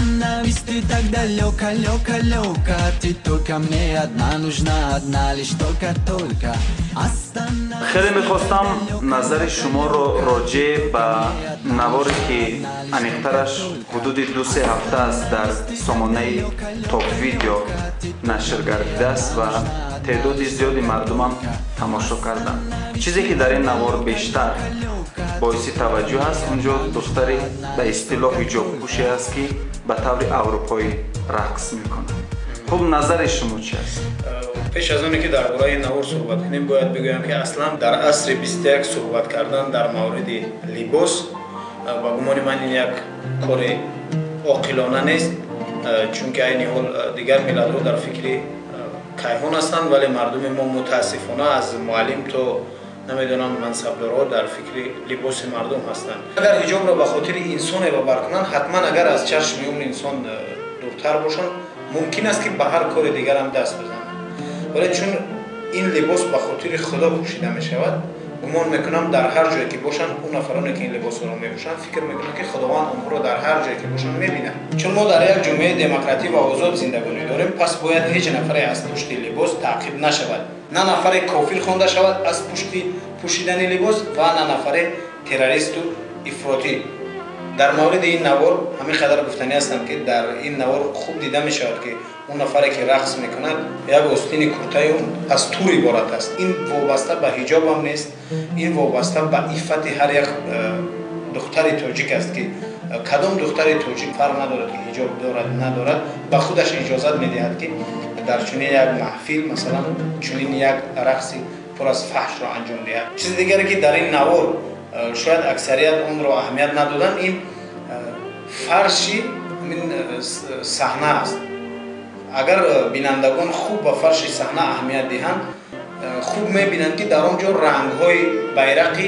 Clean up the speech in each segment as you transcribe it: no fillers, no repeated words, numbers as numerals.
Остановись, ты так далеко, далеко, далеко. Ты только мне одна нужна, одна лишь только, только. Остановись. Хеле мехостам назари шуморо роҷеъ ба наворе, ки аниқтараш ҳудуди 2-се ҳафта аст, дар сомонаи Топ Видео нашр гардидааст ва теъдоди зиёди мардумам тамошо карданд. Чизе ки дар ин навор бештар боиси таваҷҷӯҳ аст, унҷо духтари ба истилоҳ ҳиҷобпӯше аст, ки ба таври аврупоӣ рақс мекунад. Хуб, назари шумо чи аст? Пеш аз оне ки дар бораи ин навор суҳбат кунем, бояд бигӯям, ки аслан дар асри 21 суҳбат кардан дар мавриди либос, ба гумони ман, ин як кори оқилона нест, чунки айни ҳол дигар миллатҳо дар фикри кайҳон ҳастанд, вале мардуми мо, мутаассифона, аз муаллим то, намедонам, мансабдорҳо дар фикри либоси мардум ҳастанд. Агар ҳиҷобро ба хотири инсоне ба бар кунанд, ҳатман агар аз чашми он инсон дуртар бошанд, мумкин аст, ки ба ҳар кори дигарам даст бизананд. Вале чун ин либос ба хотири Худо пӯшида мешавад, гумон мекунам, дар ҳар ҷое ки бошанд, он нафароне ки ин либосҳоро мепӯшанд, фикр мекунанд, ки Худованд онҳоро дар ҳар ҷое ки бошанд, мебинад. Чун мо дар як ҷомеаи демократӣ ва озод зиндагонӣ дорем, пас бояд ҳеҷ нафаре аз пушти либос таъқиб нашавад, на нафаре кофир хонда шавад аз пушти пӯшидани либос ва на нафаре террористу ифротӣ. Дар мавриди ин навор ҳамин қадар гуфтанӣ ҳастам, ки дар ин навор хуб дида мешавад, ки он нафаре ки рақс мекунад, як остини куртаи он аз тур иборат аст. Ин вобаста ба ҳиҷобам нест, ин вобаста ба иффати ҳар як духтари тоҷик аст, ки кадом духтари тоҷик, фарқ надорад ки ҳиҷоб дорад, надорад, ба худаш иҷозат медиҳад, ки дар чунин як маҳфил, масалан, чунин як рақси пур аз фаҳшро анҷом диҳад. Чизи дигаре, ки дар ин навор шояд аксарият онро аҳамият надоданд, ин фарши ҳамин саҳна аст. Агар бинандагон хуб ба фарши саҳна аҳамият диҳанд, хуб мебинанд, ки дар он ҷо рангҳои байрақи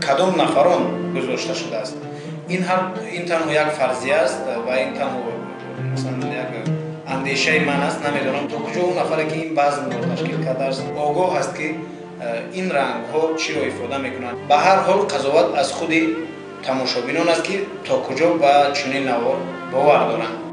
кадом нафарон гузошта шудааст. Ин танҳо як фарзия аст ва ин танҳо, масалан, як андешаи ман аст. Намедонам, то куҷо он нафаре ки ин базмро ташкил кардааст, огоҳ аст, ки ин рангҳо чиро ифода мекунанд. Ба ҳар ҳол, қазоват аз худи тамошобинон аст, ки то куҷо ба чунин навор бовар доранд.